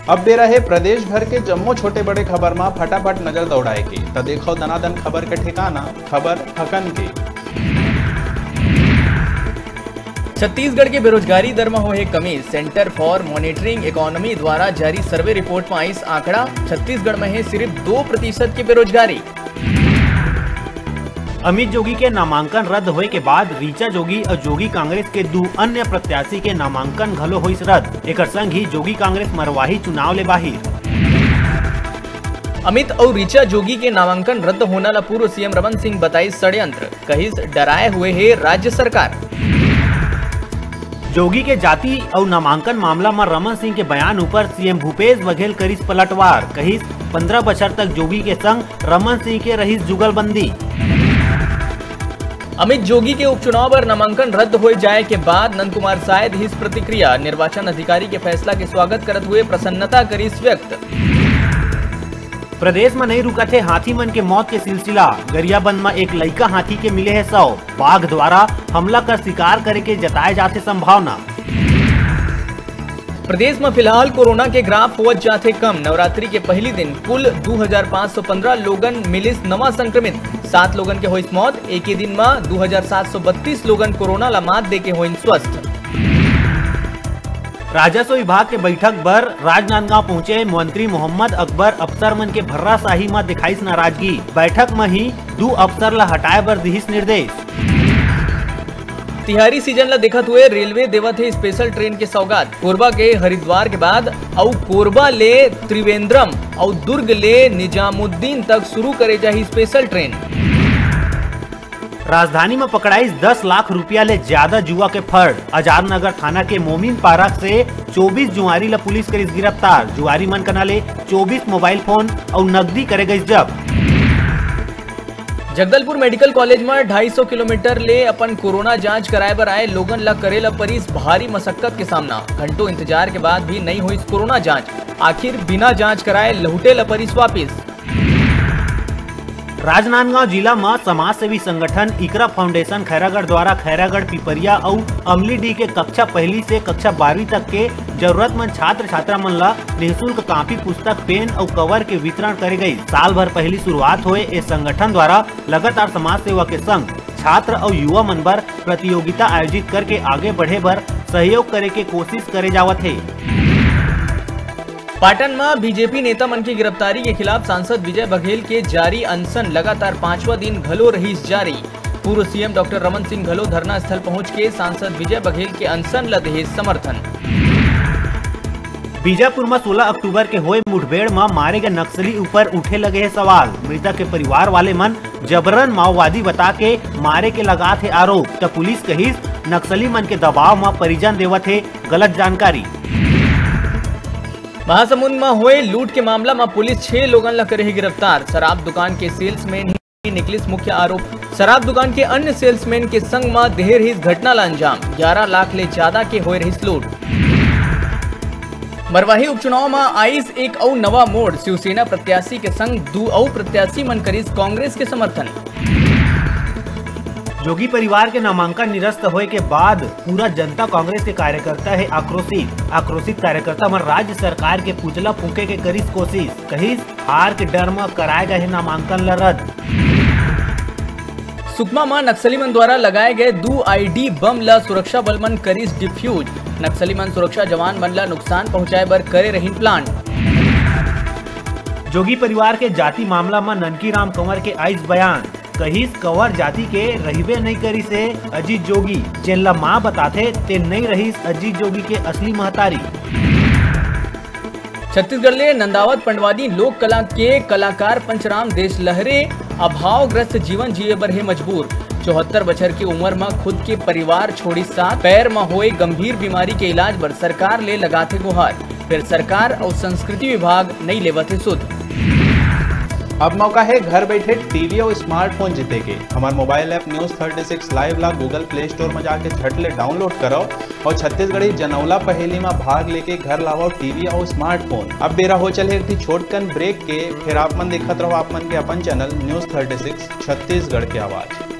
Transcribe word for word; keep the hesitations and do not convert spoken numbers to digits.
अब बेरा हे प्रदेश भर के जम्मो छोटे बड़े खबर मा फटाफट नजर दौड़ाए के, त देखो दनादन खबर के ठिकाना, खबर हकन के। छत्तीसगढ़ के बेरोजगारी दर म होए हे कमी। Centre for Monitoring Economy द्वारा जारी सर्वे रिपोर्ट म आइस आंकड़ा, छत्तीसगढ़ म हे सिर्फ दो प्रतिशत के बेरोजगारी। अमित जोगी के नामांकन रद्द होए के बाद ऋचा जोगी अउ जोगी कांग्रेस के दू अन्य प्रत्याशी के नामांकन घलो होइस रद्द। एकर संग ही जोगी कांग्रेस मरवाही चुनाव ले बाहिर। अमित अउ ऋचा जोगी के नामांकन रद्द होना ला पूर्व सीएम रमन सिंह बताइस षड्यंत्र, कहिस डराए हुए हे राज्य सरकार। जोगी के जाति अउ नामांकन मामला म रमन सिंह के बयान ऊपर सीएम भूपेश बघेल करिस पलटवार, कहिस पंद्रह बछर तक जोगी के संग रमन सिंह के रहिस जुगलबंदी। अमित जोगी के उपचुनाव बर नामांकन रद्द होए जाए के बाद नंदकुमार साय दिस प्रतिक्रिया, निर्वाचन अधिकारी के फैसला के स्वागत करत हुए प्रसन्नता करिस व्यक्त। प्रदेश म नइ रुकत हे हाथी मन के मौत के सिलसिला। गरियाबंद म एक लइका हाथी के मिले हे शव। बाघ द्वारा हमला कर शिकार करे के जताए जाथे संभावना। प्रदेश म फिलहाल कोरोना के ग्राफ होवत जाथे कम। नवरात्रि के पहली दिन कुल दू हजार पाँच सौ पंद्रह लोगन मिलिस नवा संक्रमित, सात लोगन के होइस मौत। एके दिन म दू हजार सात सौ बत्तीस लोगन कोरोना ला मात देके होइन स्वस्थ। राजस्व विभाग के बैठक बर राजनांदगांव पहुंचे मंत्री मोहम्मद अकबर अफसर मन के भर्राशाही म दिखाइस नाराजगी। बैठक म ही दू अफसर ला हटाए बर दिहिस निर्देश। तिहारी सीजन ला देखत हुए रेलवे देवत हे स्पेशल ट्रेन के सौगात। कोरबा के हरिद्वार के बाद अउ कोरबा ले त्रिवेंद्रम अउ दुर्ग ले निजामुद्दीन तक शुरू करे जाही स्पेशल ट्रेन। राजधानी म पकड़ाइस दस लाख रुपया ले ज्यादा जुआ के फड़। आजाद नगर थाना के मोमिन पारा से चौबीस जुआरी ला पुलिस करिस गिरफ्तार। जुआरी मन कना ले चौबीस मोबाइल फोन अउ नकदी करे गइस जब्त। जगदलपुर मेडिकल कॉलेज म ढाई सौ किलोमीटर ले अपन कोरोना जांच कराए बर आए लोगन ला करे ला परिस भारी मशक्कत के सामना। घंटों इंतजार के बाद भी नइ होइस कोरोना जांच, आखिर बिना जांच कराए लहुटे ला परिस वापिस। राजनांदगांव जिला म समाजसेवी संगठन इकरा फाउंडेशन खैरागढ़ द्वारा खैरागढ़, पिपरिया अउ अमलीडीह के कक्षा पहली से कक्षा बारहवीं तक के जरूरतमंद छात्र छात्रा मन ला निःशुल्क कॉपी, पुस्तक, पेन अउ कवर के वितरण करे गइस। साल भर पहली शुरुआत होए ए संगठन द्वारा लगातार समाज सेवा के संग छात्र अउ युवा मन बर प्रतियोगिता आयोजित करके आगे बढ़े बर सहयोग करे के कोशिश करे जावत हे। पाटन म बीजेपी नेता मन के गिरफ्तारी के खिलाफ सांसद विजय बघेल के जारी अनशन लगातार पांचवा दिन घलो रहिस जारी। पूर्व सीएम डॉक्टर रमन सिंह घलो धरना स्थल पहुंच के सांसद विजय बघेल के अनशन ल देहे समर्थन। बीजापुर म सोलह अक्टूबर के होए मुठभेड़ म मारे गए नक्सली ऊपर उठे लगे हे सवाल। मृतक के परिवार वाले मन जबरन माओवादी बता के मारे के लगात हे आरोप, त पुलिस कहिस नक्सली मन के दबाव म परिजन देवत हे गलत जानकारी। महासमुंद म होए लूट के मामला म पुलिस छह लोगन ल करे हे गिरफ्तार। शराब दुकान के सेल्समैन ही निकलिस मुख्य आरोप। शराब दुकान के अन्य सेल्समैन के संग म देहे रहिस घटना ल अंजाम। ग्यारह लाख ले ज्यादा के होए रहिस लूट। मरवाही उपचुनाव म आइस एक अउ नवा मोड़। शिवसेना प्रत्याशी के संग दू अउ प्रत्याशी मन करिस कांग्रेस के समर्थन। जोगी परिवार के नामांकन निरस्त होए के बाद पूरा जनता कांग्रेस के कार्यकर्ता हे आक्रोशित। आक्रोशित कार्यकर्ता मन राज्य सरकार के पुतला फूंके के करिस कोशिश, कहिस हार के डर म कराए गए हे नामांकन ल रद्द। सुकमा म नक्सली मन द्वारा लगाए गए दू आईडी बम ल सुरक्षा बल मन करिस डिफ्यूज। नक्सली मन सुरक्षा जवान मन ल नुकसान पहुंचाए बर करे रहिन प्लान। जोगी परिवार के जाति मामला म ननकी राम कंवर के आइस बयान, कहिस कंवर जाति के रहिबे नइ करिस हे अजीत जोगी, जेन ल मां बताथे ते नइ रहिस अजीत जोगी के असली महतारी। छत्तीसगढ़ ले नंदावत पंडवानी लोक कला के कलाकार पंचराम देशलहरे अभावग्रस्त जीवन जिए बर हे मजबूर। चौहत्तर बछर के उमर म खुद के परिवार छोड़िस साथ, पैर म होए गंभीर बीमारी के इलाज बर सरकार ले लगाथे गुहार, फेर सरकार अउ संस्कृति विभाग नइ लेवत हे सुध। अब मौका हे घर बैठे टीवी अउ स्मार्टफोन जीते के। हमर mobile app news thirty six live ला Google Play Store म जाके झट ले डाउनलोड करव अउ छत्तीसगढ़ी जनौला पहेली म भाग लेके घर लावव टीवी अउ स्मार्टफोन। अब बेरा हो चले एक ठी छोटकन ब्रेक के, फेर आप मन देखत रहो आप मन के अपन channel news thirty six Chhattisgarh के आवाज।